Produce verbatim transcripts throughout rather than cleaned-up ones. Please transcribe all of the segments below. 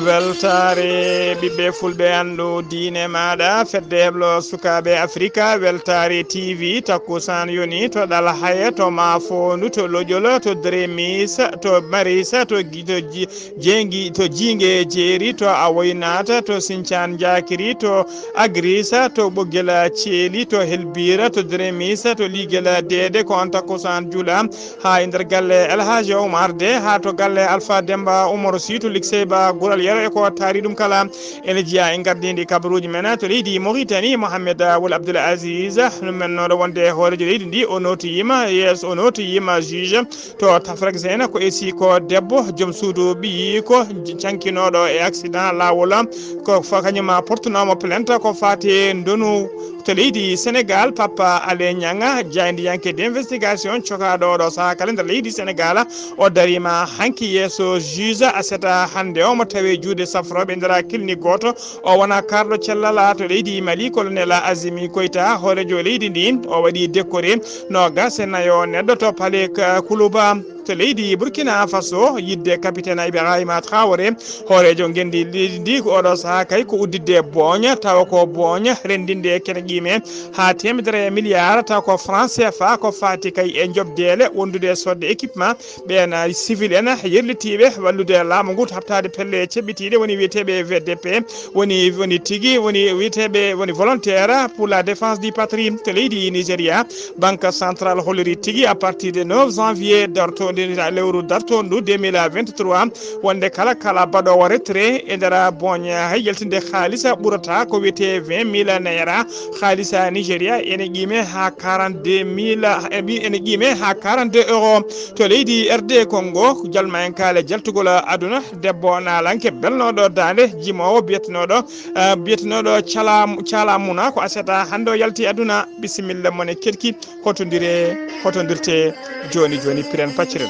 Weltaare ɓiɓɓe fulɓe, anndu diine maaɗa, fedde heblo sukaaɓe Afrika, weltaare T V, takkusaan yoni to Ɗal Haye, to Maafoondu, to Loƴol, to Dremis, to Maris, to Gi-, to Ji-, Jeengi, to Jiinge Jeeri, to Awoynaata, to Sincaan Njaakiri, to Agris, to Ɓoggel Ceeli, to Helbiira, to Dremis, to Liigel Deede, ko on takkusaan jula. Haa e nder galle El Hadji Oumar De, haa to galle Alpha Demba Oumar Sy to Likseyba Gural Yero, e ko taari ɗum kala. Ene jeyaa e ngardiindi kabaruuji men to leydi Mauritanie, Mohamed Wul Abdul Aziz, ɗum men noɗo wonde hooreejo leydi ndi, o nootoyiima yeeso, o nootoyiima juge to Tafrek Zeyna, ko esi ko debbo, joom suudu ɓiyi ko cankinooɗo e accident laawol, ko fa-, kañum portunoomo plainte ko faati e ndonu to leydi Sénégal, Papa Alé Niang, jaayndiyanke d'investigation cokaaɗo oɗo sahaa kala nder leydi Sénégal, o dariima hanki yeeso juge aset hannde o, mo tawi juuɗe safrooɓe nder clinique gooto. O wona kaarɗo cellal to leydi Mali, Colonel Azimi Goïta, hooreejo leydi ndi, o waɗi décoré noogas e nayo neɗɗo to Palais Ka-, Kuluba. To leydi Burkina Faso, yidde capitaine Ibrahima Traoré, hooreejo ngenndi leydi ndi, ko oɗo sahaa kay ko udditde booña, tawa ko booña renndinde kene qiime haa teemedere milliard, tawa ko franc C F A, ko faati kay e njoɓdeele wondude e sodde équipement, ɓeen civil en yerlitiiɓe wallude laamu ngu habtaade pelle ceɓɓitiiɗe, woni wiyeteeɓe V D P, woni, woni tigi, woni wiyeteeɓe, woni volontaire pour la défense du patrie to leydi Nigeria. Banque centrale holliri tigi à partir de neuf janvier dartoondu, lewru dartoondu deux mille vingt-trois, wonde kala, kala baɗoowo retrait e nder booña hay yaltinde haalisa ɓurata ko wiyetee vingt mille naira, haalisa Nigeria ene qiime haa quarante-deux mille, e ɓi-, ene qiime haa quarante-deux euros. To leydi R D Congo, jalma en kaale jaltugol aduna, debbo naalanke belnooɗo daande, jimoowo biyetenooɗo, eh, biyetenooɗo Cala-, Calamuna, ko aseta hannde o yalti aduna. Bisimilla mon e keɗki, hotondire, hotondirte jooni jooni, piren pacciren.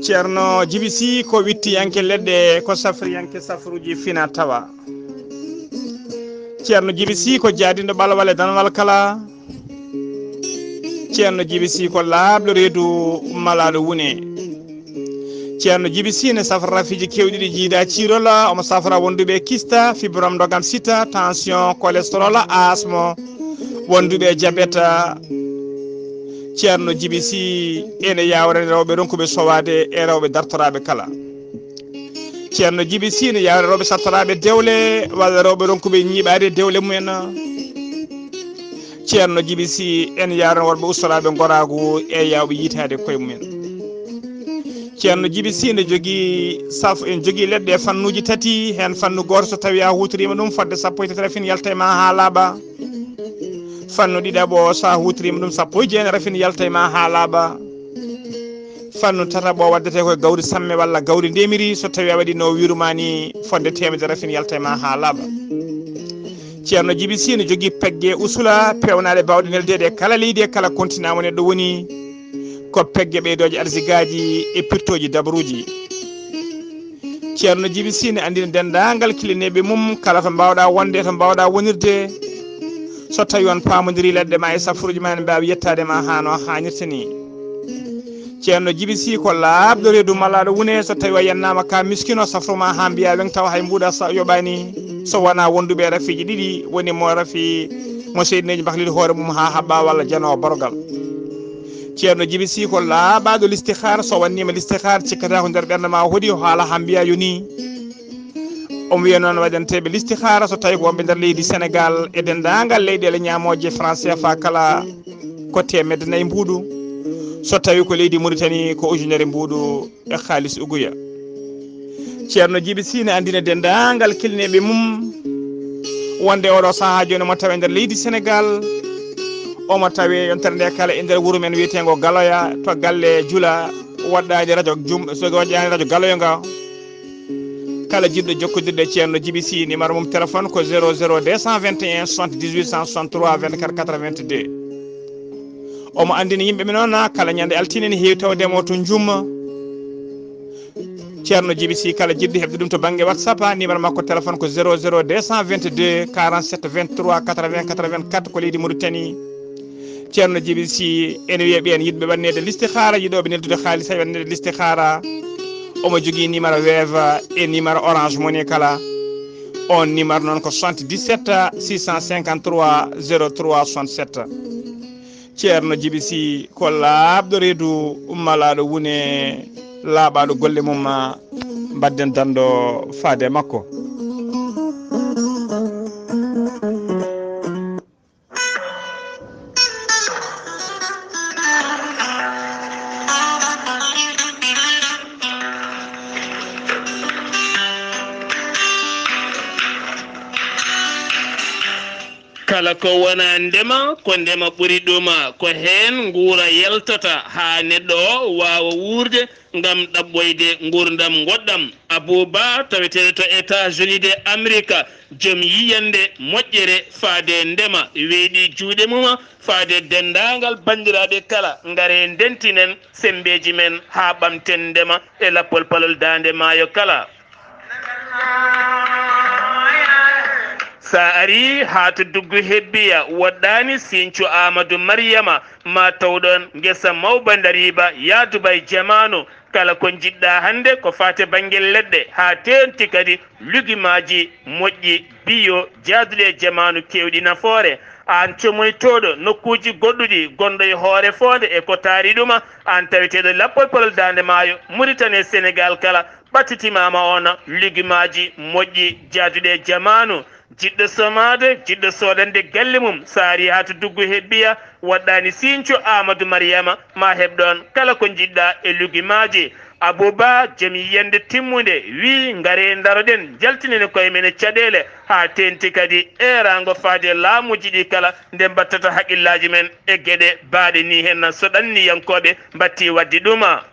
Ceerno Jibi Sy ko wittiyanke leɗɗe, ko safriyanke safruuji fina tawa. Ceerno Jibi Sy ko jaadinɗo ɓalwal e danwal kala. Ceerno Jibi Sy ko laaɓɗo reedu malaaɗo wune. Ceerno Jibi Sy ne safra rafiiji keewɗi ɗi jiida ciirol, omo safra wonduɓe kista, fibrome ndogam sita, tension, cholestérol, asmo, wonduɓe jabet. Ceerno Jibi Sy ene yawrani rewɓe ronkuɓe sowaade e rewɓe dartoraaɓe kala. Ceerno Jibi Sy ne yawrani rewɓe sattoraaɓe dewle walla rewɓe ronkuɓe ñiiɓaade dewle mumen. Ceerno Jibi Sy ene yawrani worɓe ustoraaɓe ngoraagu e yawɓe yiitaade koye mumen. Ceerno Jibi Sy ne jogii saf-, ene jogii leɗɗe e fannuuji tati, heen fannu gooto so tawii a huutoriima ɗum fodde sappo e tati rafin yalta e ma haa laaɓa. Fannu ɗiɗaɓo, so a huutoriima ɗum sappo e jeenayi rafin yalta e ma haa laaɓa. Fannu tataɓo waddetee ko e gawri samme walla gawri ndemiri, so tawii a waɗi no wiirumaa ni fodde teemedere rafin yalta e ma haa laaɓa. Ceerno Jibi Sy ne jogii pegge usula peewnaaɗe baawɗe neldeede e kala leydi e kala continent mo neɗɗo woni. Ko pegge ɓeydooje arsigaaji e pirtooji dabaruuji. Ceerno Jibi Sy ne anndina denndaangal kilineeɓe mum kala to mbaawɗaa wonde, to mbaawɗaa wonirde. So tawii on paamondirii leɗɗe ma e safruuji ma, ene mbaawi yettaade ma haa no haanirta ni. Ceerno Jibi Sy ko laaɓɗo reedu malaaɗo wune, so tawii o yennaama ka miskino, safru ma haa mbiyaa weŋ tawa hay mbuuɗa sa yoɓaani. So wonaa wonduɓe e rafiiji ɗiɗi, woni mo rafi mo seydineeji mbahliri hoore mum haa haɓɓa walla janoowo barogal. Ceerno Jibi Sy ko laaɓaaɗo listihaar, so wanniima listihaar cikkata ko nder ɓernde ma o hoɗi, o haala haa mbiyaa yoni. Omo wiya noon waɗanteeɓe listihaara so tawii ko wonɓe nder leydi Senegaal e denndaangal leyɗeele ñaamooje franc C F A kala ko teemedde nayi mbuuɗu. So tawii ko leydi Muritani ko ujunere mbuuɗu e haalis uguya. Ceerno Jibi Sy ne anndina denndaangal kilineeɓe mum wonde oɗo sahaa jooni mo tawa e nder leydi Senegaal. Omo tawee yontere nde kala e nder wuro men wiyeteengo Galoya, to galle Jula, waɗɗaani radio Jum, so waɗɗaani radio Galoya nga. Kala jiɗɗo jokkondirde e Ceerno Jibi Sy, numéro mum téléphone ko zéro zéro deux cent vingt et un soixante-dix-huit cent soixante-trois vingt-quatre quatre-vingt-deux. Omo anndini yimɓe ɓe noon, kala ñande altine ne heewi tawde mo to Jum. Ceerno Jibi Sy, kala jiɗɗo heɓde ɗum to bannge WhatsApp, numéro makko téléphone ko zéro zéro deux cent vingt-deux quarante-sept vingt-trois quatre-vingts quatre-vingt-quatre, ko leydi Mauritanie. Ceerno Jibi Sy ene wiya ɓeen yiɗɓe waɗneede listihaara, yiɗooɓe neldude haalis hay waɗneede listihaara. Omo jogii numéro Wave e numéro Orange Money kala. On numéro noon ko soixante-dix-sept six cent cinquante-trois zéro trois soixante-sept. Ceerno Jibi Sy ko laaɓɗo reedu, ummalaaɗo wune, laaɓaaɗo golle mum, ma mbaɗden danndo faade e makko. Kala ko wonaa ndema, ko ndema ɓuri ɗum. Ko heen nguura yaltata haa neɗɗo o waawa wuurde ngam ɗaɓɓoyde nguurndam ngoɗɗam. Abou Ba, taweteeɗo to États-Unis de Amerika, joom yiyannde moƴƴere faade ndema, weeɗi juuɗe mum faade denndaangal banndiraaɓe kala, ngare ndentinen semmbeeji men haa ɓamten ndema e lappol palol Daande Maayo kala. Sa ari haa to Duggu Hebbiya, woɗɗaani Sincu Aamadu Mariyama, ma taw ɗoon ngesa mawba ndariiba yaaduba e jamaanu. Kala ko njiɗɗa hannde ko faati e bannge leɗɗe, haa teeŋti kadi lugimaaji moƴƴi, biyo, jaaduɗi e jamaanu, keewɗi nafoore. Aan comoytooɗo nokkuuji goɗɗuɗi, gonɗo e hoore foonde e ko taari ɗuma, aan taweteeɗo lappol palol Daande Maayo, Muritani e Senegaal kala, ɓattitimaama oon lugimaaji moƴƴi jaaduɗi e jamaanu. Jiɗɗo somaade, jiɗɗo soodande galle mum, so ari haa to Duggu Hebbiya, woɗɗaani Sincu Aamadu Mariyama, ma heɓ ɗoon kala ko njiɗɗa e lugimaaji. Abou Ba, joom yiyannde timmunde, wiyi, ngaree ndaroɗen, njaltinen koye men e caɗeele, haa teeŋti kadi eeraango faade e laamuuji ɗi kala, nde mbattata haqqillaaji men e geɗe baaɗe nii heen, so ɗanniyankooɓe mbattii waɗde ɗuma.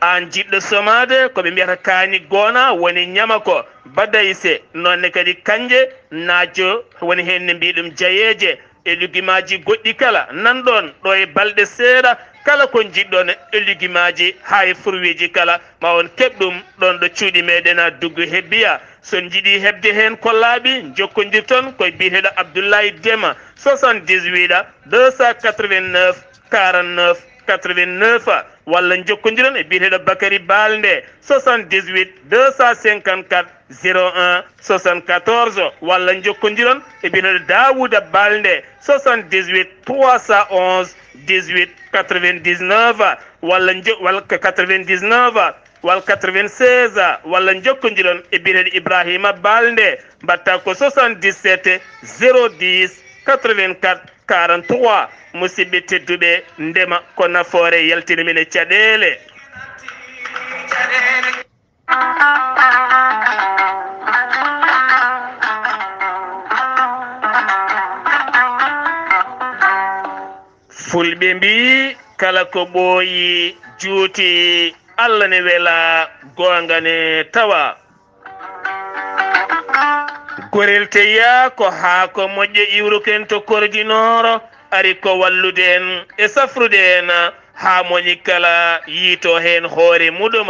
Aan jiɗɗo somaade, ko ɓe mbiyata kaani goona, woni ñamako, badayse, noon ne kadi kanje, naajjo, woni heen ne mbiy ɗum jayeeje, e lugimaaji goɗɗi kala, nan ɗoon ɗo e balɗe seeɗa, kala ko njiɗɗon e lugimaaji, haa e furwiiji kala, ma on keɓ ɗum ɗoon ɗo cuuɗi meeɗen Duggu Hebbiya. So on njiɗii heɓde heen ko laaɓi, njokkondirton ko e biyeteeɗo Abdoulaye Dema, soixante-dix-huit deux cent quatre-vingt-neuf quarante-neuf quatre-vingt-neuf, walla njokkondiron e biyeteeɗo Bakary Balde, soixante-dix-huit deux cent cinquante-quatre zéro un soixante-quatorze, walla njokkondiron e biyeteeɗo Daouda Balde, soixante-dix-huit trois cent onze dix-huit quatre-vingt-dix-neuf, walla njo-, walla quatre-vingt-dix-neuf, walla quatre-vingt-seize, walla njokkondiron e biyeteeɗo Ibrahima Balde, mbaɗta ko soixante-dix-sept zéro dix quatre-vingt-quatre quarante-trois. Musidɓe tedduɓe, ndema ko nafoore, yaltina min e caɗeele. Fulɓe mbii, kala ko ɓooyi juuti, Allah ne wela, goonga ne tawa. Gorel Teyya ko haako moƴƴo iwruken to Kordinooro, ari ko wallude en e safrude en haa moni kala yiito heen hoore muɗum.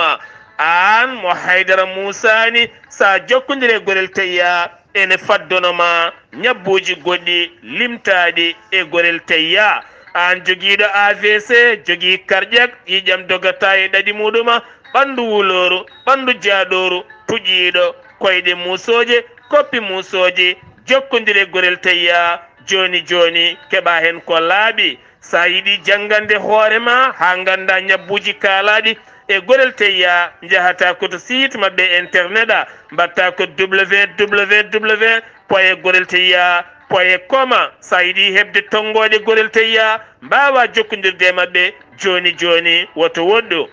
Aan mo Haydara Muusaani, so a jokkondire Gorel Teyya, ene faddono ma ñabbuuji goɗɗi limtaaɗi e Gorel Teyya. Aan jogiiɗo A V C, jogii karƴak, ƴiiƴam dogata e ɗaɗi muɗum, ɓanndu wulooru, ɓanndu jaaɗooru, puƴiiɗo, koyɗe muusooje, koppi muusooje, jokkondire Gorel Teyya jooni jooni, keɓa heen ko laaɓi. So a yiɗi janngande hoore ma haa ngannda ñabbuuji kaalaaɗi e Gorel Teyya, njahata ko to site maɓɓe internet, a mbaɗta ko W W W point gorel teyya point com. So a yiɗi heɓde tonngooɗe Gorel Teyya, mbaawa jokkondirde e maɓɓe jooni jooni, woto woɗɗu.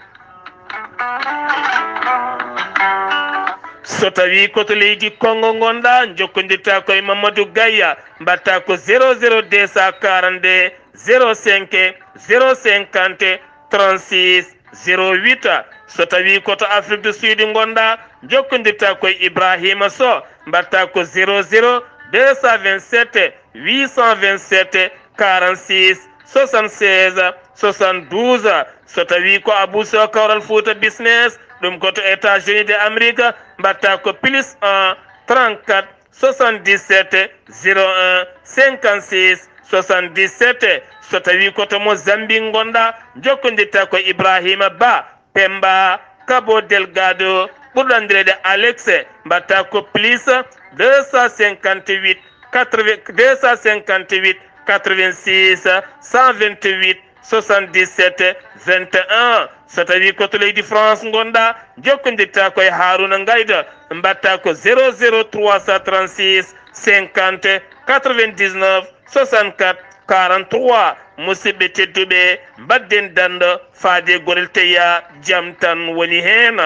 So tawii ko to leydi Konngo ngonɗaa, njokkondirtaa ko e Mamadou Gaya, mbaɗtaa ko zéro zéro deux cent quarante-deux, zéro cinq, zéro cinquante, trente-six, zéro huit. So tawii ko to Afrique du Sud ngonɗaa, njokkondirtaa ko e Ibrahima Sow, mbaɗtaa ko zéro zéro deux cent vingt-sept, huit cent vingt-sept, quarante-six, soixante-seize, soixante-douze. So tawii ko Abou Sow Kawral Fouta Business, ɗum ko to États-Unis de Amérique, mbaɗtaa ko plus un, trente-quatre, soixante-dix-sept, zéro un, cinquante-six, soixante-dix-sept. So tawii ko to Mozambique ngonɗaa, njokkondirtaa ko Ibrahima Ba, Pemba, Cabo Delgado, ɓurɗo anndireede Alex, mbaɗtaa ko plus deux cent cinquante-huit, quatre-vingts, deux cent cinquante-huit, quatre-vingt-six, cent vingt-huit, soixante-dix-sept, vingt et un. So tawii ko to leydi France ngonɗaa, njokkondirtaa ko e Haruna Ngaydo, mbaɗtaa ko zéro zéro trois cent trente-six, cinquante, quatre-vingt-dix-neuf, soixante-quatre, quarante-trois. Musidɓe tedduɓe, mbaɗden danndo faade gorel teya, jam tan woni heen.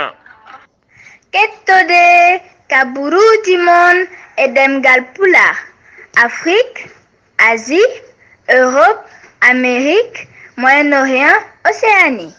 Kettode kaburuuji mon e ɗemngal Pulaar, Afrique, Asie, Europe, Amérique, Moyen-Orient, Océanie.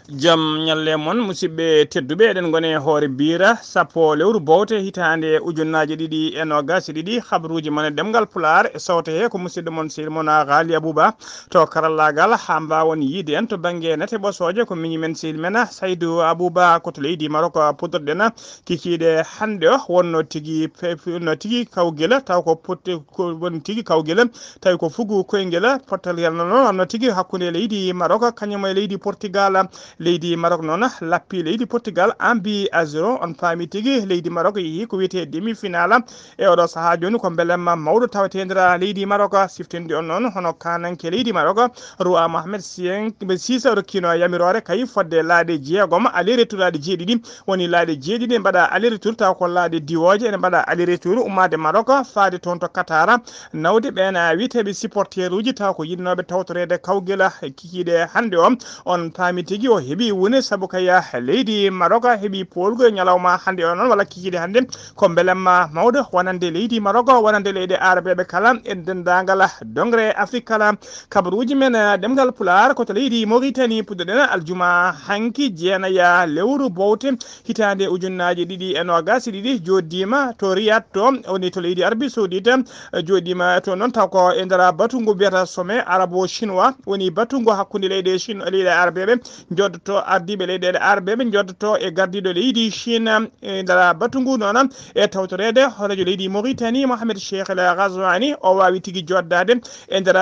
Jam ñalle mon, musidɓe tedduɓe, eɗen ngoni e hoore biira sappo lewru bowte hitaande ujunnaaje ɗiɗi e noogaas e ɗiɗi. Habruuji mon e ɗemngal Pulaar e sowte he ko musidɗo mon, sehil mon, Ghali Abouba, to karallaagal, haa mbaawon yiide en to bannge nate ɓosooje. Ko miñi men, sehil men Saydou Abouba, ko to leydi Maroc puɗɗorɗen kikiiɗe hannde o. Wonno tigi pe-, wonno tigi kawgel, taw ko potti, ko won tigi kawgel, tawi ko fugu koyngel, pottal ngel noon, wonno tigi hakkunde leydi Maroc kañum e leydi Portugal. Leydi Maroc noon lappi leydi Portugal en but à zéro. On paami tigi leydi Maroc yehi ko wiyetee demi-finale. E oɗo sahaa jooni ko mbelemma mawɗo taweteendira leydi Maroc. Siftinde on noon, hono kaananke leydi Maroc, Roi Mohamed cinq, six, rokkiino yamiroore kay fodde laaɗe jeegom, aller retour laaɗe jeeɗiɗi, woni laaɗe jeeɗiɗi mbaɗa aller retour, taw ko laaɗe diwooje ene mbaɗa aller retour, ummaade Maroc faade toon to Qatar, nawde ɓeen wiyeteeɓe supporteruuji, taw ko yiɗnooɓe tawtoreede kawgel kikiiɗe hannde o. On paami tigi o heɓi wune, sabu kay leydi Maroc heɓi poolgu e ñalawma hannde o noon, walla kikiiɗe hannde, ko mbelemma mawɗo wonande leydi Maroc, wonande leyɗe Arabeeɓe kala, e denndaangal dongre Afrik kala. Kabaruuji men, eh, ɗemngal Pulaar ko to leydi Mauritanie puɗɗoɗen aljuma hanki, jeenaya lewru bowte, hitaande ujunnaaje ɗiɗi e noogaas e ɗiɗi, jooɗiima to Riyad, to woni to leydi Arabie Saoudite, eh, jooɗiima to noon, taw ko e nder batu ngu mbiyata sommet arabo-chinois, woni batu ngu hakkunde leyɗe Chine, leyɗe Arabeeɓe, njoddoto ardiiɓe leyɗeele Arabeeɓe, njoddoto e gardiiɗo leydi Chine, e nder batu ngu noon, e tawtoreede hooreejo leydi Mauritanie, Mohamed Cheikh El Ghazouani. O waawi tigi joddaade e nder,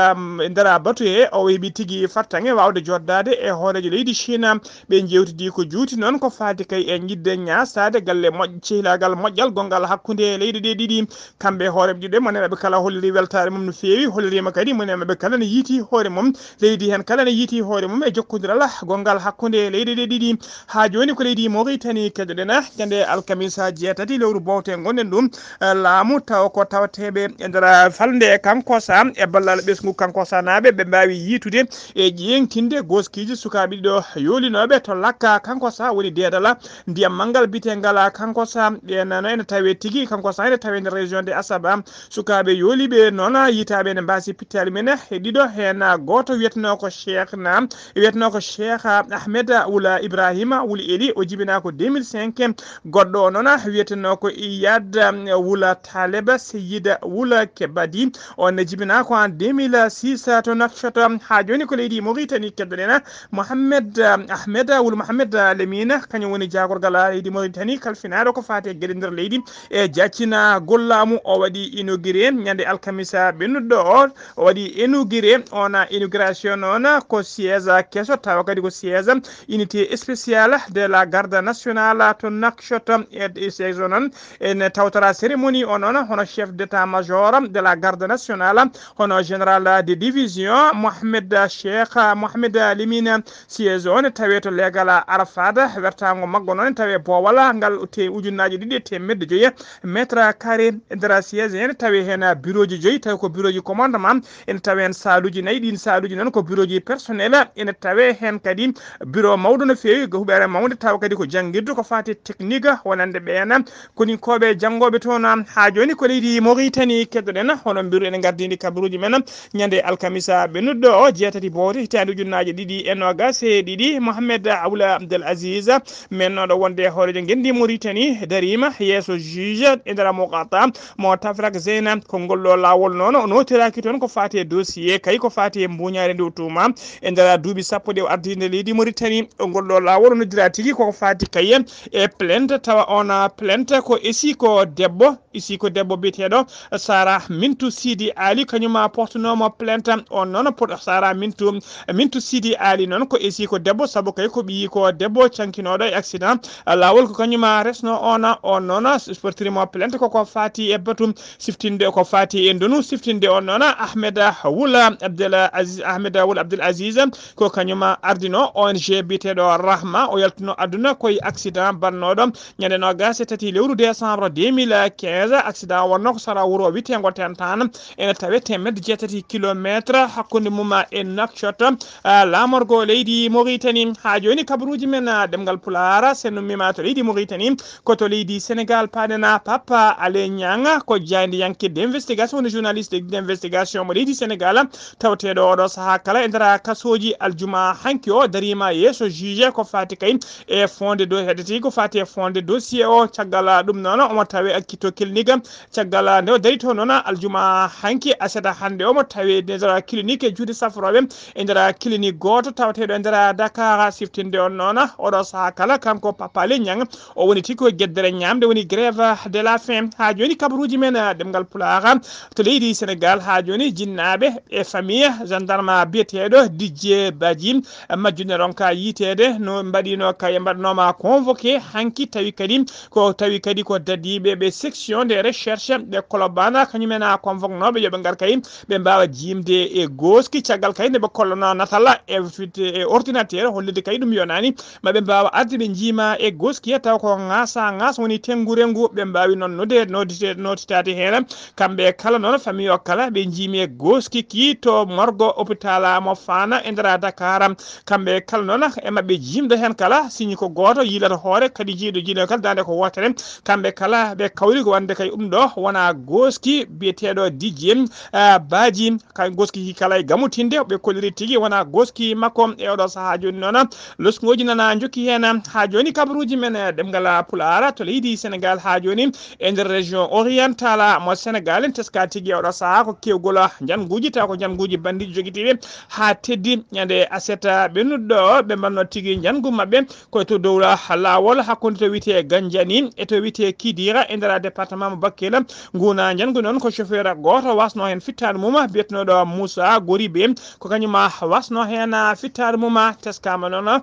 e nder batu he, o heɓi tigi fartaŋŋe waawde joddaade e hooreejo leydi Chine. Ɓe njeewtidi ko juuti noon ko faati kay e yiɗde ñaasaade galle moƴ-, cehilaagal moƴƴal gonngal hakkunde leyɗe ɗe ɗiɗi. Kamɓe hooreeɓe ɗiɗo, mo neeɓe kala holliri weltaare mum no feewi, holliriima kadi mo neeɓe kala ne yiiti hoore mum, leydi heen kala ne yiiti hoore mum e jokkondiral gonngal hakkunde leyɗe ɗe ɗiɗi. Haa jooni ko leydi Mauritanie keɗoɗen, ñande alkamisa jeetati lewru bowte ngonɗen ɗum, eh, laamu taw ko tawateeɓe e nder falnde Kankossa e ballal ɓesngu Kankossanaaɓe, ɓe mbaawi yiitude e ƴeeŋtinde goskiiji sukaaɓe ɗiɗo yoolinooɓe to Lakka Kankossa, woni deedala ndiyam manngal biyeteengal Kankossa. Ɓeen no ene tawee tigi, Kankossa ene tawee nder région de Assaba. Sukaaɓe yooliiɓe noon, yiytaaɓe ene mbaasi pittaali men e ɗiɗo, heen gooto wiyetenoo ko Cheikh Naam, wiyetenoo ko Cheikh Ahmed Wula Ibrahima Wuli Eli, o jibinaa ko deux mille cinq. Goɗɗo o noon wiyetenoo ko Iyad Wula Taleb Seyid Wula Kebadi, on ne jibinaa ko en deux mille six to Nouakchott. Haa jooni ko leydi Mauritanie keɗoɗen Mohamed Ahmed Wul Mohamed Lemina, kañum woni jaagorgal leydi Mauritanie kalfinaaɗo ko faati e geɗe nder leydi e jaaccina gollaamu. O waɗi inauguré ñande alkamisa ɓennuɗo o. O waɗi inauguré, on inauguration noon ko siège keso, tawa kadi ko siège unité spéciale de la garde nationale to Nouakchott. E siège o noon ene tawtora cérémonie o noon hono chef d'état-major de la garde nationale, hono général de division Mohamed Cheikh Mohamed Lemina. Siège o ne tawee to leegal Arafat, wertaango maggo noon ne tawee boowal ngal te-, ujunnaaje ɗiɗi e teemedde joyi mètre carré. E nder siège he ne tawee heen birooji joyi, tawi ko birooji commandement, ene tawee heen saaluuji nayi, ɗiin saaluuji noon ko birooji personnel, ene tawee heen kadi bureau mawɗo no feewi, ko huɓeere mawnde, tawa kadi ko janngirde ko faati e technique, wonande ɓeen koninkooɓe janngooɓe toon. Haa jooni ko leydi Mauritanie keddoɗen, hono mbiruɗen ngardiindi kabaruuji men ñande alkamisa ɓennuɗo o, jeetati bowte, hitaande ujunnaaje ɗiɗi e noogas e ɗiɗi. Mohamed Ould Abdel Aziz, mennooɗo wonde hooreejo ngenndi Mauritanie, dariima yeeso juge e nder Muqata mo Tafrak Zeyna. Ko ngol ɗo laawol noon o nootiraaki toon ko faati e dossier, kay ko faati e mbuuñaare nde o tuuma e nder duuɓi sappo ɗe o ardii nder leydi Mauritanie. Ngol ɗo laawol o noddira tigi koko faati kay e plainte, tawa on plainte ko esi ko debbo, esi ko debbo biyeteeɗo Sara Mintu Sidi Ali, kañuma portunoomo plainte. On noon pot Sara Mintu, Mintu Sidi Ali noon ko esi ko debbo, sabu kay ko ɓiyi ko debbo cankinooɗo e accident laawol, ko kañuma resno on. On noon sportirimo plainte koko faati e batu siftinde ko faati e ndonu siftinde. On noon Ahmed Wul Abdel Aziz, Ahmed Wul Abdel Aziz ko kañum ardino O N G biyeteeɗo Rahma, o yaltuno aduna koye accident bannooɗo ñande noogas e tati lewru décembre deux mille quinze. Accident wonno ko sara wuro witeengo Tentaan, ene tawe teemedde jeetati kilometre hakkunde mum e Nouakchott, ah, laamorgo leydi Mauritanie. Haa jooni kabaruuji men, ah, ɗemngal Pulaar, sen ummima to leydi Mauritanie, ko to leydi Sénégal paaɗen. Papa Alé Niang ko jaayndiyanke d'investigation, woni journaliste d'investigation mo leydi Sénégal, tawteeɗo oɗo sahaa kala e nder kasooji. Aljuma hanki o dariima yeeso juge ko faati kay e fondé do-, heɗete ko faati e fondé dossier o. Caggal ɗum noon omo tawe akki to clinique. Caggal nde o dari to noon aljuma hanki, aset hannde, omo tawe e nder clinique e juuɗe safrooɓe e nder clinique gooto tawateeɗo e nder Dakar. Siftinde on noon oɗo sahaa kala, kanko Papa Alé Niang, o woni tigi ko geddere ñaamde, woni grève de la faim. Haa jooni kabaruuji men, ah, ɗemngal Pulaar to leydi Sénégal. Haa jooni jinnaaɓe e famille gendarme biyeteeɗo Didier Badji, majjunde ronka yiiteede no mbaɗino kay, mbaɗnooma convoqué hanki, tawi kadi ko, tawi kadi ko dadiiɓe ɓe section de recherche de Colobane, kañumen a convoquenooɓe yo ɓe ngar kay ɓe mbaawa jiimde e gooski. Caggal kay nde ɓe kollonoo natal e fit-, e ordinateur, hollirde kay ɗum yonaani ma ɓe mbaawa arde ɓe njiima e gooski, taw ko ŋaasa ŋaas woni tenngu renngu. Ɓe mbaawi noon nodde, nodde, nodditaade heen. Kamɓe kala noon, famille o kala, ɓe njiimi e gooski ki to morgue hôpital mo Fana e nder Dakar. Kamɓe kala noon, e maɓɓe jiimɗo heen kala, siñi ko gooto, yiilata hoore, kadi jiyɗo jiilagal daande ko wootere. Kamɓe kala ɓe kawri ko wonde kay ɗum ɗo wona gooski biyeteeɗo Didier, ah, Badji. Kay gooski ki kala e gamutinde, ɓe kolliri tigi wona gooski makko. E oɗo sahaa jooni noon, loskooji nana njokki heen. Haa jooni kabaruuji men, eh, ɗemngal Pulaar to leydi Sénégal, haa jooni e nder région orientale mo Sénégal, en teska tigi e oɗo sahaa ko keewgol njannguuji, tawa ko njannguuji banndiiji jogitiiɓe haa teddi ñande aset ɓennuɗo, ɓe mbanno tigi njanngu maɓɓe ko to dow laawol hakkunde to wiyetee Ganjani e to wiyetee Kidira e nder département mo Bakel. Nguna njanngu noon ko chauffeur gooto wasno heen fittaandu mum, biyetenooɗo Moussa Goribe, ko kañum wasno heen fittaandu mum. Teskaama noon,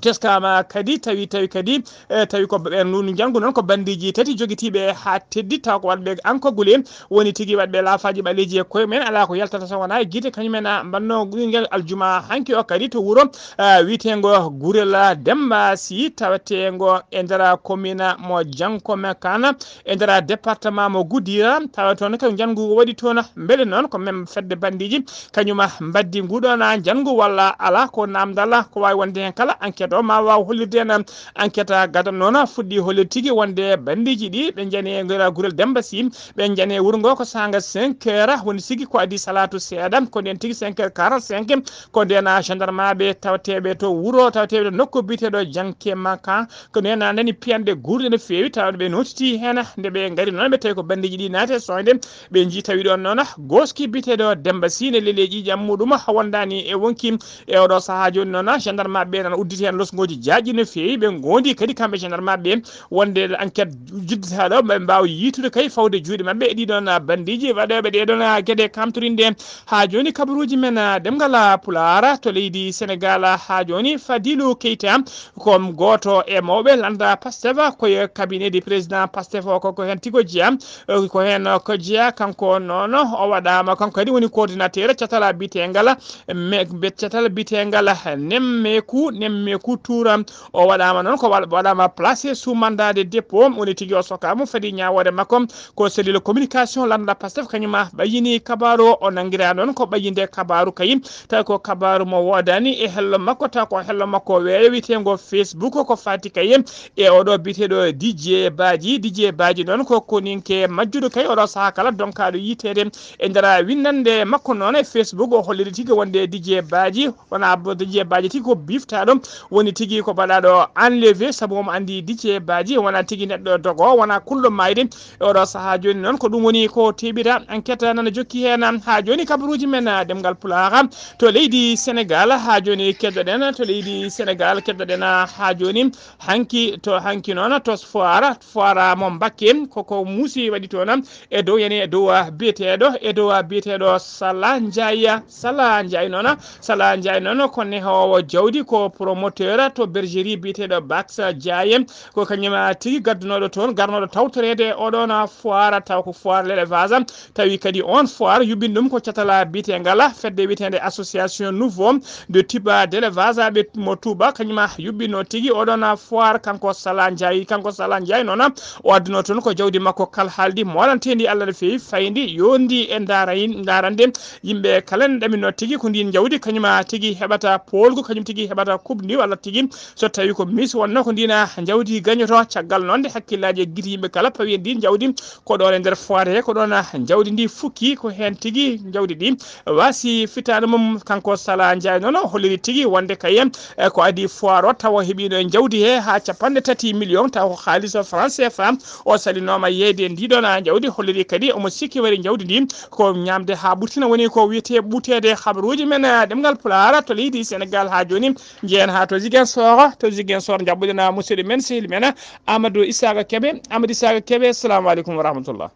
teskaama kadi, tawi, tawi kadi, e tawi ko ɓen ndu njanngu noon ko banndiiji tati jogitiiɓe haa teddi, taw ko waɗɓe ankogule woni tigi waɗɓe laafaaji ɓaleeji e koye mumen, alaa ko yaltata so wonaa e gite. Kañum en a mbanno ngel aljuma hanki o kadi to wuro, ah, wiyeteengo Gurel Demba Sy, taweteengo e nder commune mo Janko Mekana, e nder département mo Goudira. Tawa toon ko njanngu waɗi toon. Mbele noon ko men fedde banndiiji kañum mbaddi nguɗon njanngu walla alaa, ko naamndal ko waawi wonde heen kala. Enquête o ma waaw hollirde en. Enquête gadano noon fuɗɗi hollirde tigi wonde banndiiji ɗi ɓe njani e nder Gurel Demba Sy, ɓe njani e wuro ngo ko saanga cinq heures, woni sigi ko adii salaatu seeɗa, ko ndeen tigi cinq heures quarante-cinq, ko ndeen gendarmeɓe tawateeɓe to wuro, tawateeɓe to nokku biyeteeɗo Janke Maka, ko ndeen nani piyanɗe guurɗe no feewi, tawa ɓe nootiti heen. Nde ɓe ngari noon, ɓe tawi ko banndiiji ɗi naati e soñde, ɓe njii tawi ɗoon noon gooski biyeteeɗo Demba Sy ne leeli e ƴiiƴam muɗum, wondaani e wonki. E oɗo sahaa jooni noon, gendarmeɓe ɓe nana udditi heen losngooji jaajɗi no feewi. Ɓe ngoondi kadi kamɓe gendarmeɓe ɓe wonde enquête jidditaaɗo, ɓe mbaawa yiitude kay fawde juuɗe maɓɓe e ɗiɗon banndiiji waɗooɓe ɗeɗon geɗe kamtorinde. Haa jooni kabaruuji men, ah, ɗemngal Pulaar to leydi Sénégal, haa jooni Fadilou Keita ko gooto e mawɓe lannda Pastef, ko e cabinet du président Pastef o, ko, ko heen tigi o jeyaa. Eh, ko heen ko jeyaa, kanko noon o waɗaama, kanko kadi woni coordinateur catal biyeteengal, me-, be-, catal biyeteengal nemmeeku, nemmeeku Koutoura. O waɗaama noon ko wa-, waɗaama placé sous mandat de dépôt, woni tigi o sokaama, fadi ñaawoore makko. Ko cellule communication lannda Pastef kañuma ɓayyini kabaaru o, o nanngiraa noon ko ɓayyinde kabaaru kayi, tawi ko kabaaru mo woodani e hello makko, taw ko hello makko weeyo wiyeteengo Facebook, ko faati kayi e oɗo biyeteeɗo Didier Badji. Didier Badji noon ko koninke majjuɗo kayi oɗo sahaa kala donkaaɗo yiiteede e nder winndannde makko noon e Facebook. O holliri tigi wonde Didier Badji wona bo Didier Badji tigi ko biftaaɗo, woni tigi ko baɗaaɗo enlevé, sabu omo anndi Didier Badji wona tigi neɗɗo dogo, wona kulɗo maayde. E oɗo sahaa jooni noon ko ɗum woni ko teɓira. Enquête nana jokki heen. Haa jooni kabaruuji men, ah, ɗemngal Pulaar to leydi Senegaal. Haa jooni keddoɗen to leydi Senegaal, keddoɗen, ah, haa jooni hanki to, hanki noon to Foire, Foire mo Mbakke, koko muusi waɗi toon e dow, yani e dow, ah, biyeteeɗo, e dow, ah, biyeteeɗo Sala Ndiaye. Sala Ndiaye noon, Sala Ndiaye noon ko nehoowo jawdi, ko promoteur to bergerie biyeteeɗo Bax Ndiaye. Ko kañum tigi gaddunooɗo toon, garnooɗo tawtoreede oɗoon Foire, taw ko Foire l'élevage. Tawi kadi oon Foire yuɓɓini ɗum ko catal biyeteengal fedde wiyeteende Association Nouveau de Type d'Élevage, ɓe mo Touba, kañum yuɓɓino tigi oɗoon Foire, kanko Sala Ndiaye. Kanko Sala Ndiaye noon, o addunoo toon ko jawdi makko kal haaldi, moolanteendi Allah no feewi, fayndi, yoondi e ndaarayin-, ndaarande yimɓe kala ne ɗaminoo tigi ko ndiin jawdi kañum tigi heɓata poolgu, kañum tigi heɓata kubni walla tigi so tawi ko mis wonno ko ndiin jawdi gañoto. Caggal noon nde hakkillaaji e gite yimɓe kala pawi e ndiin jawdi, ko ɗoon e nder Foire he, ko ɗoon jawdi ndi fukki, ko heen tigi jawdi ndi waasi fitaande mum. Kanko Sala Ndiaye noon o holliri tigi wonde kayen, e, ko adii Foire o tawa heɓiino e jawdi he haa capanɗe tati million, tawa ko haalis o franc C F A. O salinooma yeeyde e ndii ɗoon jawdi, holliri kadi omo sikki wari jawdi ndi ko ñaamde haa ɓurtina, woni ko wiyetee ɓuuteede. Habaruuji men, e, ɗemngal Pulaar to leydi Senegaal haa jooni. Njehen haa to Ziguinchor, to Ziguinchor njaɓɓuɗen, a, musidɗo men, sehil men, Amadou Isaka Kebe. Amadou Isaka Kebe, assalamu aleykum wa rahmatullah.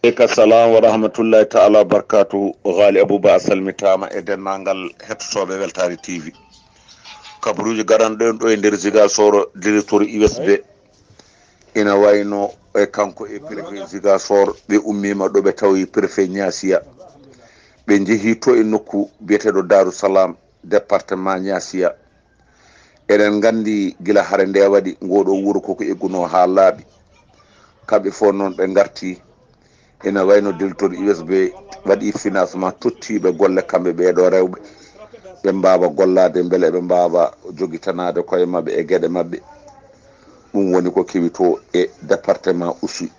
Aleyka salam wa rahmatullahi taala wa barakatuhu. Ghali Abouba, a salmitaama e denndaangal hettotooɓe Weltaare T V. Kabaruuji garanɗo en ɗo e nder Ziguinchor, directeur U S B. Ina wayno e kanko e préfet Ziguinchor, ɓe ummiima ɗo, ɓe tawi préfet Niassia. Ɓe njehi to e nokku biyeteeɗo Darou Salam, département Niassia. Eɗen nganndi gila hare nde waɗi, ngoo ɗoo wuro koko eggunoo haa laaɓi. Kamɓe fof noon ɓe ngarti, ina wayno directeur U S B waɗi financement, tottiiɓe golle kamɓe ɓee ɗoo rewɓe, ɓe mbaawa gollaade mbele ɓe mbaawa jogitanaade koye maɓɓe e geɗe maɓɓe. Ɗum woni ko kewi to e département Oussouye.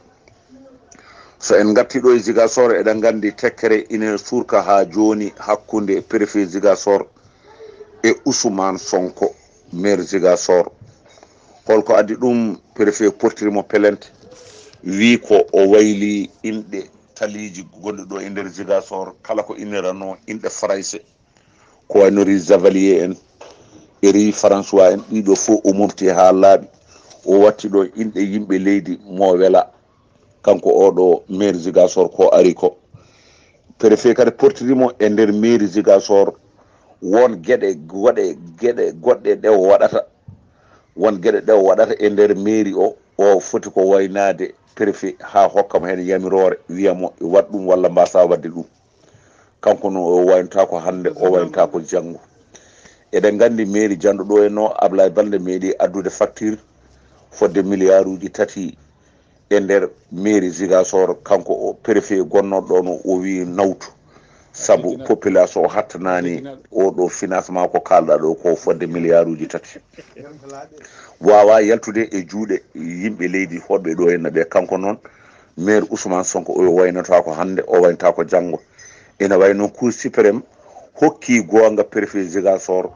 So en ngartii ɗo e Ziguinchor, eɗen nganndi tekkere ine suurka haa jooni hakkunde préfet Ziguinchor e Ousmane Sonko, maire Ziguinchor. Holko addi ɗum? Préfet portiri mo plainte, wi ko o wayli inɗe taliiji gonɗi ɗo e nder Ziguinchor, kala ko innirano inɗe Farayse, ko wayno rue Zavalier en e rue François en, ɗiɗo fof o mofti haa laaɓi. O watti ɗo inɗe yimɓe leydi mo wela. Kanko oɗo maire Ziguinchor ko ari ko. Préfet kadi portiri mo e nder mairie Ziguinchor. Won geɗe goɗe, geɗe goɗɗe ɗe o waɗata. Won geɗe ɗe o waɗata e nder mairie o, o foti ko waynaade préfet haa hokka mo heen yamiroore, wiya mo waɗ ɗum walla mbasa waɗde ɗum. Kanko no o waynata ko hannde, o waynata ko janngo. Eɗen nganndi mairie janɗo ɗo en o, Ablaye Balde meeɗi addude facture fodde miliyaaruuji tati e nder mairie Ziguinchor. Kanko o préfet gonnooɗo ɗoon o, o wii nawtu, sabu population o hattanaani oɗo financement ko kaalɗa ɗo ko fodde miliyaaruuji tati. Waawaa yaltude e juuɗe yimɓe leydi hoɗɓe ɗo henna ɓe. Kanko noon, maire Ousmane Sonko, o waynata ko hannde, o waynata ko janngo. Ina wayi noon Cour suprême hokki goonga préfet Ziguinchor.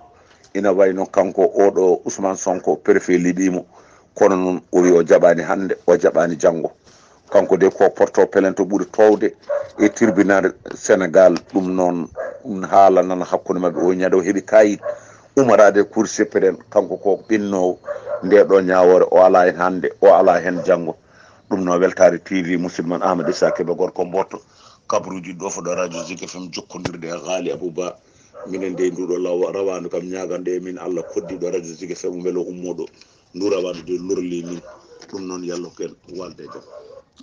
Ina wayi noon kanko oɗo Ousmane Sonko, préfet liɓii mo. Kono noon o wi o jaɓaani hannde, o jaɓaani janngo. Kanko de ko porto plainte ɓuri toowde e tribunal Sénégal. Ɗum noon, ɗum haala nana hakkunde maɓɓe. O ñande o heɓi kayit umaraade Cour suprême. Kanko ko ɓinnoowo nde ɗo ñaawoore, o alaa heen hannde, o alaa heen janngo. Ɗum noon Weltaare T V, musidɗo mon Amadou Issa Kébé, gorko Mboto. Kabaruuji ɗo fof ɗo radio Zik F M jokkondirde e Ghali Abouba. Minen de nduɗo law-, rawaandu kam ñaaganɗe e min Allah koddiɗo radio Zik F M mbele o ummoo ɗo. Ndu rawaandu de lorli min. Ɗum noon yallo ken walde e jam.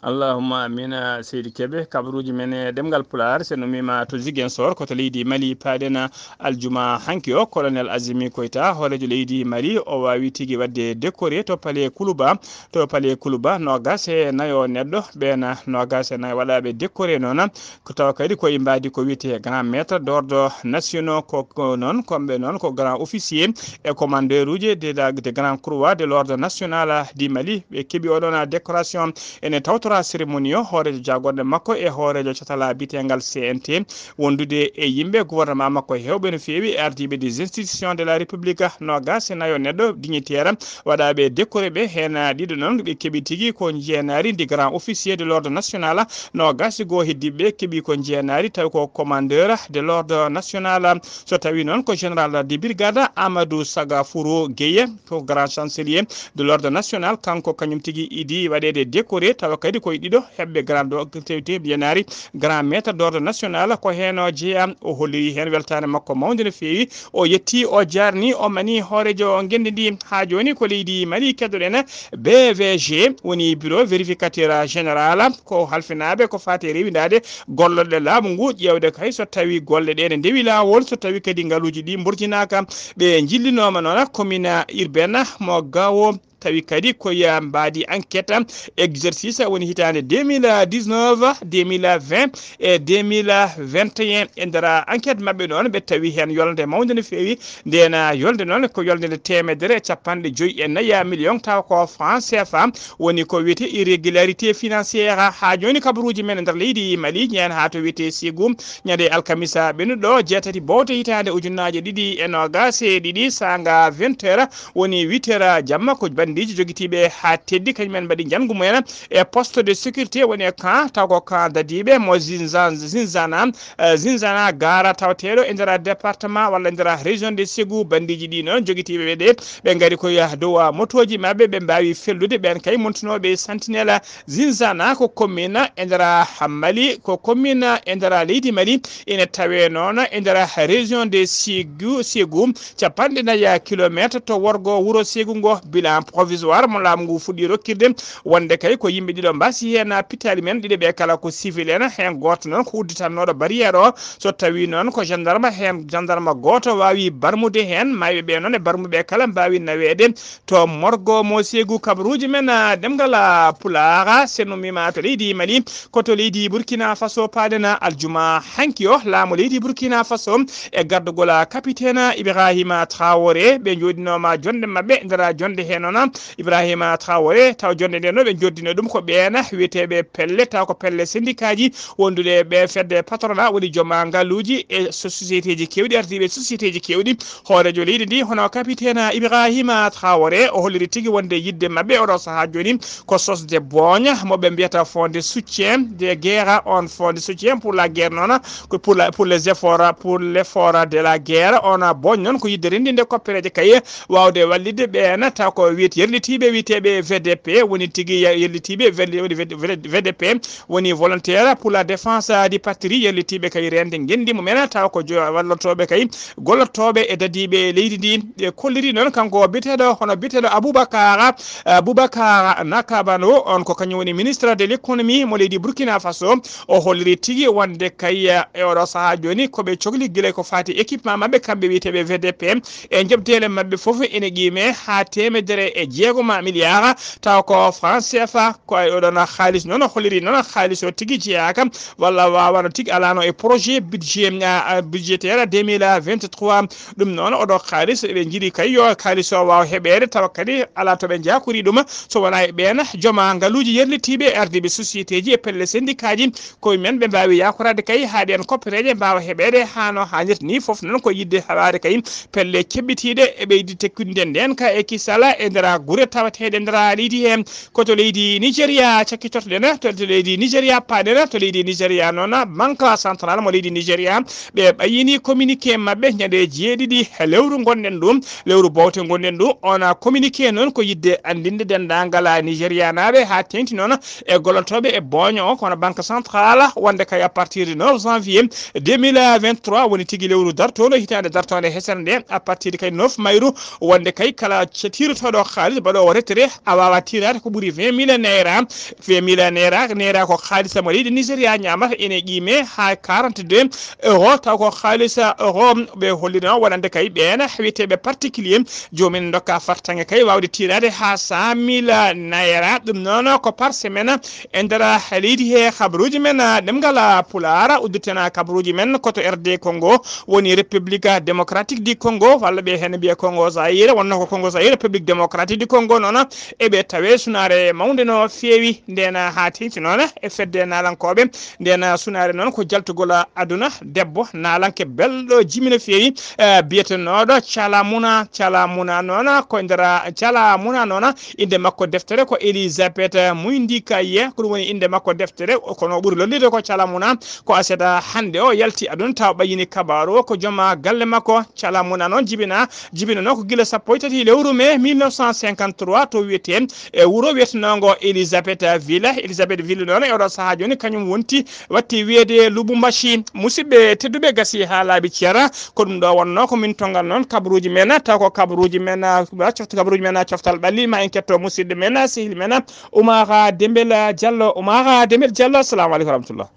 Allahumma amina, seydi Kebe. Kabaruuji men e ɗemngal Pulaar, so en ummiima to Ziguinchor, ko to leydi Mali, paaɗen aljuma hanki o. Colonel Azimi Koita, hooreejo leydi Mali, o waawi tigi waɗde décoré to Palais Kuluba, to Palais Kuluba, noogas e nayo neɗɗo, ɓeen noogas e nayo waɗaaɓe décoré noon, ko tawa kadi ko e mbaadi ko wiyetee grand maître d'ordre nationaux, ko, ko noon, ko ɓe noon ko grand officier e commandeur uji de, de, de grand croix de l'ordre national du Mali, ɓe keɓi oɗon décoration. Ene tawtora cérémonie o hooreejo jaagorɗe makko e hooreejo catala biyeteengal C N T, wondude e yimɓe gouvernement makko heewɓe no feewi, e ardiiɓe des institutions de la République, noogas e nayo neɗɗo dignitaire waɗaaɓe décoré ɓe, heen ɗiɗo noon ɓe keɓi tigi ko njeenaari ndi grand officier de l'ordre national, noogas e goo heddiiɓe keɓi ko njeenaari, tawi ko commandeur de l'ordre national. So tawi noon ko général de brigade Amadou Sagafuru Gueye, ko grand chancelier de l'ordre national, kanko kañum tigi idi waɗeede décoré, tawa kadi koye ɗiɗo heɓɓe grand do-, tewte njeenaari grand maître d'ordre national, ko heen o jeyaa. O holliri heen weltaare makko mawnde no feewi. O yetti, o jaarni, o mani hooreejo ngenndi ndi. Haa jooni ko leydi Mali keddoɗen, B V G woni bureau vérificateur général, ko halfinaaɓe ko faati e rewindaade gollorɗe laamu ngu, ƴeewde kay so tawi golle ɗe ne ndewi laawol, so tawi kadi ngaluuji ɗi mborjinaaka. Ɓe njillinooma noon commune urbaine mo Gao, tawi kadi ko ya mbaadi enquête exercice woni hitaande deux mille dix-neuf, deux mille vingt e deux mille vingt et un. E nder enquête maɓɓe noon, ɓe tawi heen yolnde mawnde no feewi. Ndeen yolnde noon ko yolnde nde teemedere e capanɗe joyi e nayi million, tawa ko franc C F A, woni ko wiyetee irrégularité financière. Haa jooni kabaruuji men e nder leydi Mali, ñande haa to wiyetee Ségou, ñande alkamisa ɓennuɗo, jeetati bowte hitaande ujunnaaje ɗiɗi e noogas e ɗiɗi, saanga vingt heures, woni huit heures jamma, ko banndiiji jogitiiɓe haa teddi, kañum en mbaɗi njanngu mumen e poste de sécurité, woni e camp, taw ko camp dadiiɓe mo Zinzan-, Zinzana, eh, Zinzana Gara, tawateeɗo e nder département walla e nder région de Ségou. Banndiiji ɗi noon, jogitiiɓe ɓe ɗe, ɓe ngari ko e dow motooji maɓɓe, ɓe mbaawi fellude. Ɓeen kay montunooɓe e sentinelle Zinzana ko commune e nder Mali, ko commune e nder leydi Mali, ene tawee noon e nder région de Ségou, Ségou, capanɗe nayi kilometre to worgo wuro Ségou ngo. Bilan provisoire mo laamu ngu fuɗɗii rokkirde, wonde kay ko yimɓe ɗiɗo mbasi heen pittaali men, ɗiɗo ɓe kala ko civil en, heen gooto noon ko udditannooɗo barrière o. So tawi noon ko gendarme, heen gendarme gooto waawi barmude heen, mayɓe ɓe noon e barmuɓe kala mbaawi naweede to morgo mo Ségou. Kabaruuji men, ah, ɗemngal, ah, Pulaar, so en ummiima to leydi Mali, ko to leydi Burkina Faso paaɗen aljuma hanki o. Laamu leydi Burkina Faso e gardagol, ah, capitaine Ibrahima Traoré, ɓe njooɗinooma jonnde maɓɓe, nder jonnde he noon Ibrahima Traoré, taw jonnde nde no ɓe njooɗdino ɗum ko ɓeen wiyeteeɓe pelle, taw ko pelle syndicat ji wondude ɓe fedde patronat, woni jooma ngaluuji e so-, société ji keewɗi, ardiiɓe société ji keewɗi. Hooreejo leydi ndi, hono capitaine Ibrahima Traoré, o holliri tigi wonde yiɗde maɓɓe oɗo sahaa jooni ko sosde booña mo ɓe mbiyata fonds de soutien de guerre. On fonds de soutien pour la guerre noon, ko pour la, pour les efforts, pour l'effort de la guerre. On booña noon ko yiɗde renndinde koppereeje kay, waawde wallitde ɓeen, taw ko wiyet-, yerlitiiɓe wiyeteeɓe V D P, woni tigi ya-, yerlitiiɓe velli-, woni V D P, woni volontaire pour la défense du patrie, yerlitiiɓe kay reende ngenndi mumen, taw ko jo-, wallotooɓe kay, gollotooɓe e dadiiɓe leydi ndi. Ɓe kolliri noon kanko biyeteeɗo, hono biyeteeɗo Aboubacar, Aboubacar Nakabano, on ko kañum woni ministre de l'économie mo leydi Burkina Faso. O holliri tigi wonde kay, e oɗo sahaa jooni ko ɓe cokli gila ko faati équipement maɓɓe, kamɓe wiyeteeɓe V D P, e njoɓdeele maɓɓe fof ene qiime haa teemedere e jeegom milliard, taw ko franc C F A. Ko e oɗon haalis noon, o holliri noon haalis o tigi jeyaaka walla waawano tigi alaano e projet budget, ah, ah, budgétaire deux mille vingt-trois. Ɗum noon, oɗo haalis eɓe njiɗi kay yo haalis o waaw heɓeede, tawa kadi alaa to ɓe njaakori ɗum, so wonaa e ɓeen jooma ngaluuji yerlitiiɓe e ardiiɓe société ji e pelle syndicat ji. Ko men ɓe mbaawi yaakoraade kay haa ɗeen koppereeje mbaawa heɓeede haa no haanirta ni. Fof noon ko yiɗde haɓaade kay pelle keɓɓitiiɗe e ɓeydi tekkude ndeen ka e kisal e nder gure tawateeɗe nder leydi he. Ko to leydi Nigeria cakkitortoɗen, to, to leydi Nigeria paaɗen, to leydi Nigeria noon, Banque Centrale mo leydi Nigeria, ɓe ɓayyini communiqué maɓɓe ñande jeeɗiɗi lewru ngonɗen ɗum, lewru bowte ngonɗen ɗum. On communiqué noon ko yiɗde anndinde denndaangal Nigerianaaɓe haa teeŋti noon e gollotooɓe e booña o, kono Banque Centrale wonde kay à partir du neuf janvier deux mille vingt-trois woni tigi lewru dartoondu hitaande dartoonde hesere nde, à partir kay neuf mayru, wonde kay kala cetirtooɗo kaalis baɗoowo rettere a waawa tiiraade ko ɓuri vingt mille naira. Vingt mille naira, naira ko kaalisa mo leydi Nigeria ñaamata, ene qiime haa quarante-deux euro, taw ko kaalisa euro. Ɓe hollino wonande kay ɓeen wiyeteeɓe particulier, joomum en ndokka fartaŋŋe kay waawde tiiraade haa cent mille naira. Ɗum noon ko par semaine e nder leydi he. Kabaruuji men ɗemngal Pulaar udditen kabaruuji men ko to R D Congo, woni République Démocratique du Congo, walla ɓe heen mbiya Congo Zaïre, wonno ko Congo Zaïre, République Démocratique du Congo noon, eɓe tawe sunaare mawnde no feewi. Ndeen haa teeŋti noon e fedde naalankooɓe, ndeen sunaare noon ko jaltugol aduna, debbo naalanke belɗo jimi no feewi, eh, biyetenooɗo Calamuna. Calamuna noon ko e nder Calamuna noon, innde makko deftere ko Elisabeth Muyndikaye, ko ɗum woni innde makko deftere, kono o ɓuri lollirde ko Calamuna. Ko aset hannde o yalti aduna taw ɓayyini kabaaru o, ko joom galle makko. Calamuna noon jibina, jibinanoo ko gila sappo e tati lewru mai mille neuf cent cinquante-trois to wiyetee e wuro wiyetenongo Elisabethville. Elisabethville noon e oɗo sahaa jooni kañum wonti, watti wiyeede Lubumbashi. Musidɓe tedduɓe, gasi haa laaɓi ceera, ko ɗum ɗo wonnoo ko min tonngal noon kabaruuji men, taw ko kabaruuji men, ah, cofta kabaruuji men, ah, coftal ɓalli, ma en ketto musidɗo men, ah, sehil men, ah, Oumara Dembel Diallo. Oumara Dembel Diallo, assalamu aleykum wa rahmatullah.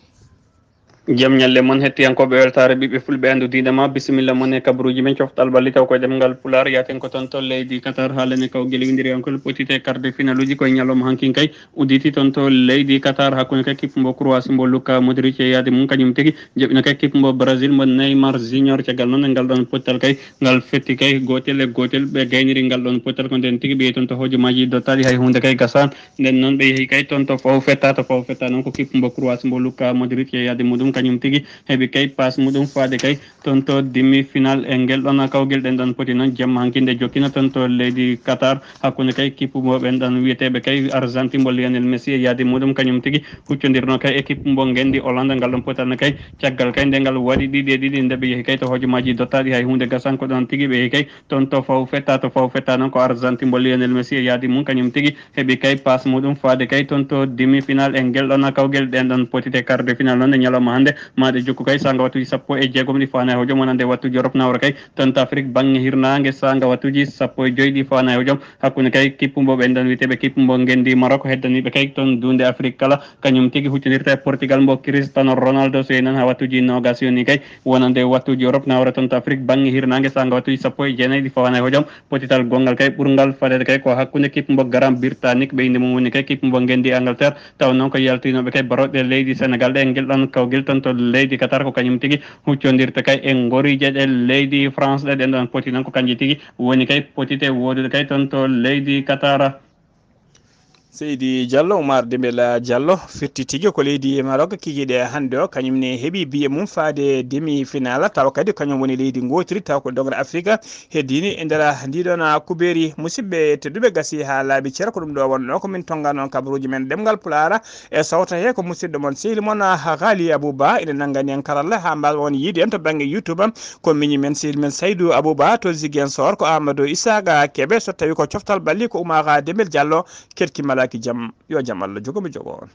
Jam ñalle mon, hettiyankooɓe weltaare ɓiɓɓe fulɓe, anndu diine ma, bisimilla mon e kabaruuji men coftal ɓalli, taw ko e ɗemngal Pulaar. Yaaten ko toon to leydi Qatar, haalane kawgel winndiriyankol potite quart de finaluuji ko e ñalawma hankin kay. Udditi toon to leydi Qatar hakkunde kay kippu mbo Croatie mbo Luka Modric e yaade mum kañum tigi. Joɓɓina kay kippu mbo Brésil mbo Neymar Junior. Caggal noon e ngal ɗoon pottal kay, ngal fetti kay gootel e gootel. Ɓe gayniri ngal ɗoon pottal ko ndeen tigi ɓe yehi toon to hojomaaji dottaaɗi, hay huunde kay gasaani. Nden noon ɓe yehi kay toon to faw fetta, to faw fetta noon ko kippu mbo Croatie mbo Luka Modric e yaade muɗum kañum tigi heɓi kay passe muɗum faade kay toon to demi final e ngel ɗon kawgel. Ɗen ɗon poti noon jamma hanki nde jokkina toon to leydi Qatar hakkunde kay kippu mo ɓen ɗon wiyeteeɓe kay Argentine mbo Lionel Messi e yaadi muɗum kañum tigi huccondirno kay équipe mbo ngenndi Hollande. Ngal ɗon potanno kay caggal kay nde ngal waɗi ɗiɗi e ɗiɗi nde ɓe yehi kay to hojomaaji dottaaɗi hay huunde gasan ko ɗon tigi ɓe yehi kay toon to faw fetta, to faw fetta noon ko Argentine mbo Lionel Messi e yaadi mum kañum tigi heɓi kay passe muɗum faade kay toon to demi final e ngel ɗon kawgel. Ɗen ɗon potite quart de final noon e ñalawma hannde. Maaɗe jokku kay saanga wattuuji sappo e jeegom ɗi faanaa e hojom wonande wattuuji Europe nawra kay toon to Afrique baŋŋe hirnaange saanga wattuuji sappo e joy ɗi faanaa e hojom hakkunde kay kippu mbo ɓen ɗon wiyeteeɓe kippu mbo ngenndi Maroc heddaniiɓe kay toon duunde Afrique kala kañum tigi huccondirta e Portugal mbo Cristiano Ronaldo so yehi noon haa wattuuji noogas yoni kay wonande wattuuji Europe nawra toon to Afrique baŋŋe hirnaange saanga wattuuji sappo e jeenayi ɗi faanaa e hojom. Pottital gonngal kay ɓurngal fadeede kay ko hakkunde kippu mbo Grande-Bretagne ɓe innde mum woni kay kippu mbo ngenndi Angleterre. Taw noon ko yaltinooɓe kay barooɗe leydi Senegal ɗe ngel ɗon kawgel toon to leydi Qatar ko kañum tigi huccondirta kay e ngoriije ɗe leydi France ɗe. Ɗen ɗon poti noon ko kanji tigi woni kay potite woodude kay toon to leydi Qatar. Seydi Diallo, Oumar Dembel Diallo, firti tigi ko leydi Maroc kikiiɗe hannde o, kañum ne heɓi biye mum faade demi final, tawa kadi kañum woni leydi ngootiri, tawa ko doŋre Afrique heddini e nder ndiɗon kubeeri. Musidɓe tedduɓe, gasi haa laaɓi cer, ko ɗum ɗo wonnoo ko min tonngano kabaruuji men ɗemngal Pulaar e sawta he ko musidɗo mon sehil mon Ghali Abouba ina nanngani en karalla haa mbaawa on yiide en to bannge YouTube. Ko miñi men sehil men Saydou Abouba to Ziguinchor, ko Amadou Isaaga Kebe, so tawi ko coftal ɓalli ko Oumara Dembel Diallo. Keɗki malaaki jam, yo jam Allah jogo mi jogo on.